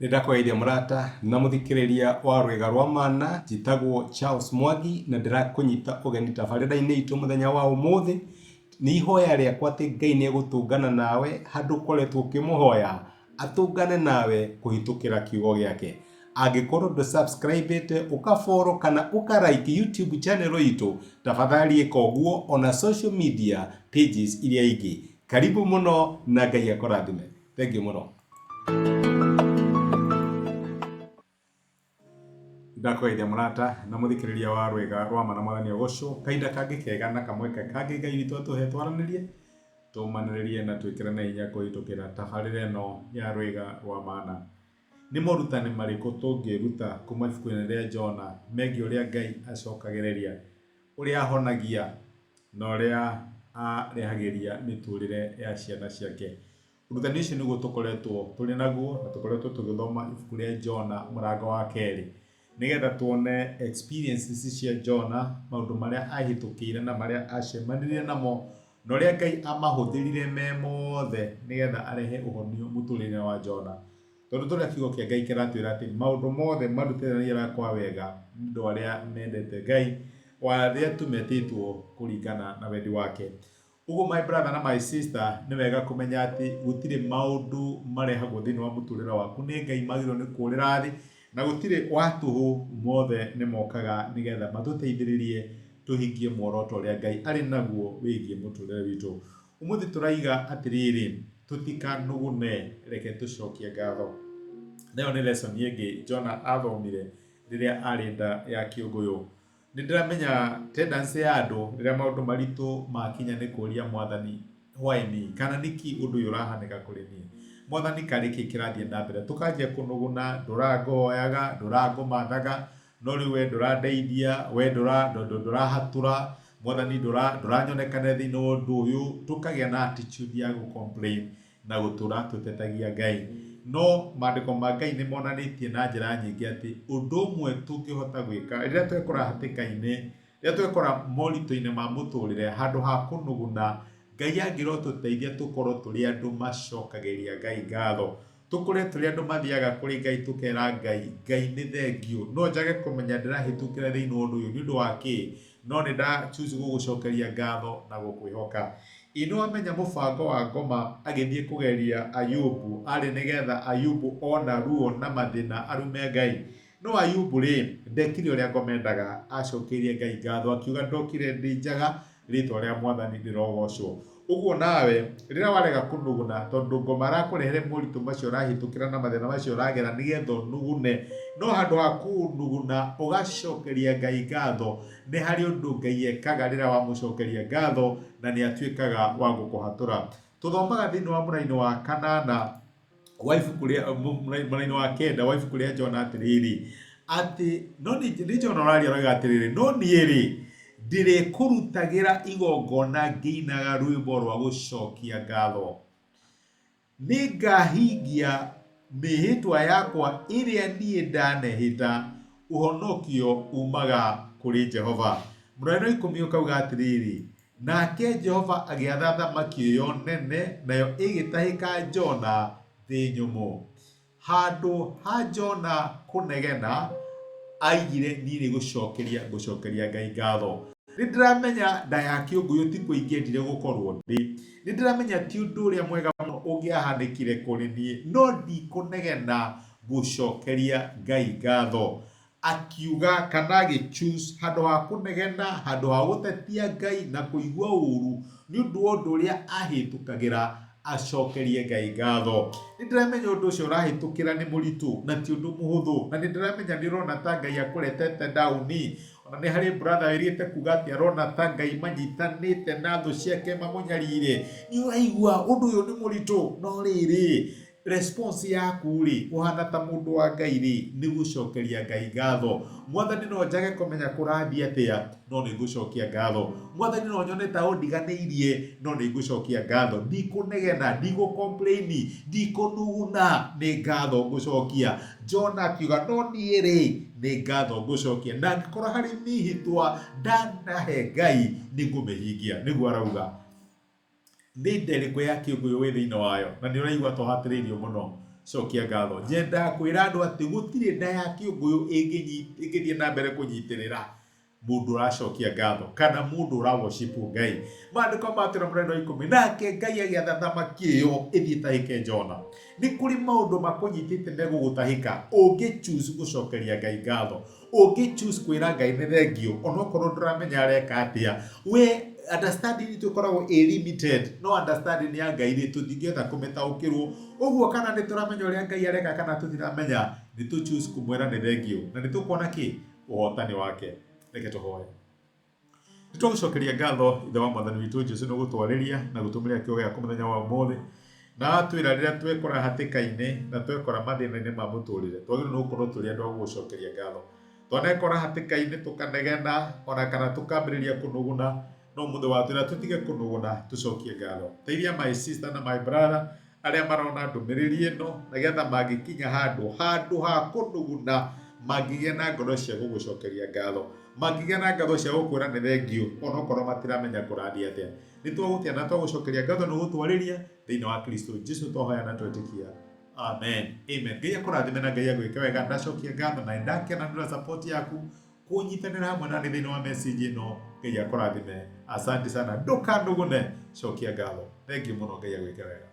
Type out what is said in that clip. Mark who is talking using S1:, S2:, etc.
S1: Nĩ ndakũgeithia mũrata na mũthikĩrĩria wa Rwĩga rwa Mana, njĩtagwo Charles Mwangi na ndĩrakũnyita ũgeni tabarĩra-inĩ itũ mũthenya wa ũmũthĩ. Nĩ ihoya rĩakwa atĩ Ngai nĩ egũtũngana nawe handũ ũkoretwo ũkĩmũhoya, atũngane nawe kũhĩtũkĩra kiugo gĩake. Angĩkorwo ndũ subscribe ĩte, ũka follow kana ũka like YouTube channel itũ, tafadhali ĩka ũguo ona social media pages iria ingĩ. Karibu mũno na Ngai akũrathime. Thengiũ mũno. Ndakũgeithia mũrata na mũthikĩrĩria wa Rwĩga rwa Ma na Mwathani agocwo. Kahinda kangĩ kega na kamweke kangĩ Ngai witũ atũhe twaranĩrie, tũmanĩrĩrie na twĩkĩrane hinya kũhĩtũkĩra tabarĩra ĩno ya Rwĩga rwa Mana. Nĩ morutani marĩkũ tũngĩĩruta kuma ibuku-inĩ rĩa Jona megiĩ ũrĩa Ngai acokagĩrĩria, ũrĩa ahonagia, na ũrĩa arehagĩria mĩtũũrĩre ya ciana ciake? Ũrutani ũcio nĩguo tũkoretwo tũrĩ naguo na tũkoretwo tũgĩthoma ibuku rĩa Jona mũrango wa kerĩ nĩgetha tuone experiences cia Jona, maũndũ marĩa ahĩtũkĩire na marĩa acemanirie namo na ũrĩa Ngai amahũthĩrire me mothe nĩgetha arehe ũhonio mũtũrĩre wa Jona. Tondũ tũrĩa kiugo kĩa Ngai kĩratwĩra atĩ maũndũ mothe marutithanagia kwa wega nĩ ũndũ wa arĩa mendete Ngai, o arĩa tu metĩtwo kũringana na wendi wake. Ũguo my brother na my sister, nĩ wega kũmenya atĩ gũtirĩ maũndũ marehagwo thĩinĩ wa mũtũrĩre waku nĩ Ngai magĩrĩirwo nĩ kũrĩra thĩ, na gũtirĩ wa tũhũ, mothe nĩ mokaga nĩgetha matũteithĩrĩrie tũhingie muoroto ũrĩa Ngai arĩ naguo wĩgiĩ mũtũrĩre witũ. Ũmũthĩ tũraiga atĩrĩrĩ, tũtikanugune, reke tũcokie ngatho. Na ĩyo nĩ lesson ĩngĩ Jonah athomire rĩrĩa arĩ nda ya kĩũngũyũ. Nĩ ndĩramenya tendency ya andũ rĩrĩa maũndũ maritũ makinya nĩ kũria Mwathani why me? Kana nĩkĩ ũndũ ũyũ ũrahanĩka kũrĩ niĩ? Mwathani karĩ kĩ kĩrathiĩ na mbere? Tũkanjia kũnuguna, ndũrangoyaga, ndũrangũmathaga, no rĩu we ndũrandeithia, we ndũrahatũra, Mwathani ndũranyonekanĩra thĩinĩ wa ũndũ ũyũ, tũkagĩa na attitude ya gũ complain na gũtũra tũtetagia Ngai. No maandĩko ma Ngai nĩ monanĩtie na njĩra nyingĩ atĩ ũndũ ũmwe tũngĩhota gwĩka rĩrĩa twekora hatĩka-inĩ, rĩrĩa twekora moritũ-inĩ ma mũtũrĩre, handũ ha kũnuguna, Ngai angĩrotũteithia tũkorwo tũrĩ andũ macokagĩria Ngai ngatho. Tũkũre tũrĩ andũ mathiaga kũrĩ Ngai tũkera Ngai, Ngai nĩ thengiũ. No njage kũmenya ndĩrahĩtũkĩra thĩinĩ wa ũndũ ũyũ nĩ ũndũ wa kĩĩ, no nĩ nda choose gũgũcokeria ngatho na gũkwĩhoka. Ĩ nĩ wamenya mũbango wa ngoma agĩthiĩ kũgeria Ayubu arĩ nĩgetha Ayubu ona ruo na mathĩna arume Ngai? No Ayubu-rĩ, ndekire ũrĩa ngoma endaga, acokeirie Ngai ngatho akiuga ndokire ndĩ njaga, rĩtwa rĩa Mwathani rĩrogocwo. Ũguo nawe, rĩrĩa warega kũnuguna, tondũ ngoma arakũrehere moritũ macio ũrahĩtũkĩra na mathĩna macio ũragera nĩgetha ũnugune, no handũ ha kũnuguna ũgacokeria Ngai ngatho, nĩ harĩ ũndũ Ngai ekaga rĩrĩa wamũcokeria ngatho na nĩ atuĩkaga wa gũkũhatũra. Tũthomaga thĩinĩ wa mũraini wa kanana wa ibuku rĩa mũraini wa kenda wa ibuku rĩa Jona atĩrĩrĩ, atĩ no nĩ Jona ũraria aroiga atĩrĩrĩ, no niĩ-rĩ, ndĩrĩkũrutagĩra igongona ngĩinaga rwĩmbo rwa gũcokia ngatho. Nĩngahingia mĩĩhĩtwa yakwa ĩrĩa niĩ ndanehĩta, ũhonokio uumaga kũrĩ Jehova. Mũraini wa ikũmi ũkauga atĩrĩrĩ, Nake Jehova agĩatha thamaki ĩyo nene, nayo ĩgĩtahĩka Jona thĩ nyũmũ. Handũ ha Jona kũnegena, aigire niĩ nĩ gũcokeria ngũcokeria Ngai ngatho. Nĩ ndĩramenya nda ya kĩũngũyũ tikuo ingĩendire gũkorwo ndĩ. Nĩ ndĩramenya ti ũndũ ũrĩa mwega mũno ũngĩahanĩkire kũrĩ niĩ, no ndikũnegena ngũcokeria Ngai ngatho. Akiuga kana agĩ choose handũ ha kũnegena, handũ ha gũtetia Ngai na kũigua ũru nĩ ũndũ wa ũndũ ũrĩa ahĩtũkagĩra, acokerie Ngai ngatho. Nĩ ndĩramenya ũndũ ũcio ũrahĩtũkĩra nĩ mũritũ na ti ũndũ mũhũthũ, na nĩ ndĩramenya nĩ ũrona ta Ngai akũretete down. Ona nĩ harĩ brother wĩrĩgĩte kuga atĩ arona ta Ngai manyitanĩte na thũ ciake mamũnyarire. Nĩ ũraigua ũndũ ũyũ nĩ mũritũ, no rĩrĩ, Response yaku rĩ, ũhana ta mũndũ wa Ngai rĩ, nĩ gũcokeria Ngai ngatho. Mwathani no njage kũmenya kũrathiĩ atĩa, no nĩ ngũcokia ngatho. Mwathani no nyone ta ũndiganĩirie, no nĩ ngũcokia ngatho. Ndikũnegena, ndigũ complain, ndikũnuguna, nĩ ngatho ngũcokia. Jona akiuga, no niĩ rĩ, nĩ ngatho ngũcokia. Na angĩkorwo harĩ mĩhĩtwa ndanahe Ngai, nĩ ngũmĩhingia. Nĩguo arauga. Nĩ nda ĩrĩkũ ya kĩũngũyũ wĩ thĩinĩ wayo na nĩ ũraigua ta ũhatĩrĩirio mũno? Cokia ngatho. Nyendaga kwĩra andũ atĩ gũtirĩ nda ya kĩũngũyũ ĩngĩthiĩ na mbere kũnyitĩrĩra mũndũ ũracokia ngatho kana mũndũ ũra worship Ngai. Maandĩko matwĩra mũrendo wa ikũmi, nake Ngai agĩatha thamaki ĩyo ĩthiĩ ĩtahĩke Jona. Nĩ kũrĩ maũndũ makũnyitĩte megũgũtahĩka ũngĩ choose gũcokeria Ngai ngatho, ũngĩ choose kwĩra Ngai nĩ thengiũ onokorwo ndũramenya areka atĩa. We understanding itũ ĩkoragwo ĩ limited, no understanding ya Ngai rĩ, tũtingĩhota kũmĩtaũkĩrwo. Ũguo kana nĩ tũramenya ũrĩa Ngai areka kana tũtiramenya, nĩ tũ choose kũmwĩra nĩ thengiũ na nĩ tũkuona kĩ? Ũhotani wake. Reke tũhoe. Nĩ twagũcokeria ngatho Ithe wa Mwathani witũ Jesu nĩ gũtwarĩria na gũtũmĩra kiugo gĩaku mũthenya wa ũmũthĩ. Na watwĩra rĩrĩa twekora hatĩka-inĩ na twekora mathĩna-inĩ ma mũtũrĩre, twagĩrĩirwo nĩ gũkorwo tũrĩ andũ a gũgũcokeria ngatho. Twanekora hatĩka-inĩ tũkanegena ona kana tũkambĩrĩria kũnuguna, no ũmũthĩ watwĩra tũtige kũnuguna tũcokie ngatho. Teithia my sister na my brother arĩa marona ndũmĩrĩri ĩno nĩgetha mangĩkinya handũ handũ ha kũnuguna mangĩgĩa na ngoro cia gũgũcokeria ngatho, mangĩgĩa na ngatho cia gũkwĩra nĩ thengiũ onokorwo matiramenya kũrathiĩ atĩa. Nĩ twagũtĩa na twagũcokeria ngatho nĩ gũtwarĩria thĩinĩ wa Kristo Jesu twahoya na twetĩkia. Amen. Amen. Ngai akũrathime na Ngai agwĩke wega. Ndacokia ngatho na ndakena nĩ support yaku kũnyitanĩra hamwe nani thĩinĩ wa message ĩno. Ngai akũrathime. Asante sana. Ndũkanugune. Cokia ngatho. Thengiũ mũno. Ngai agwĩke wega.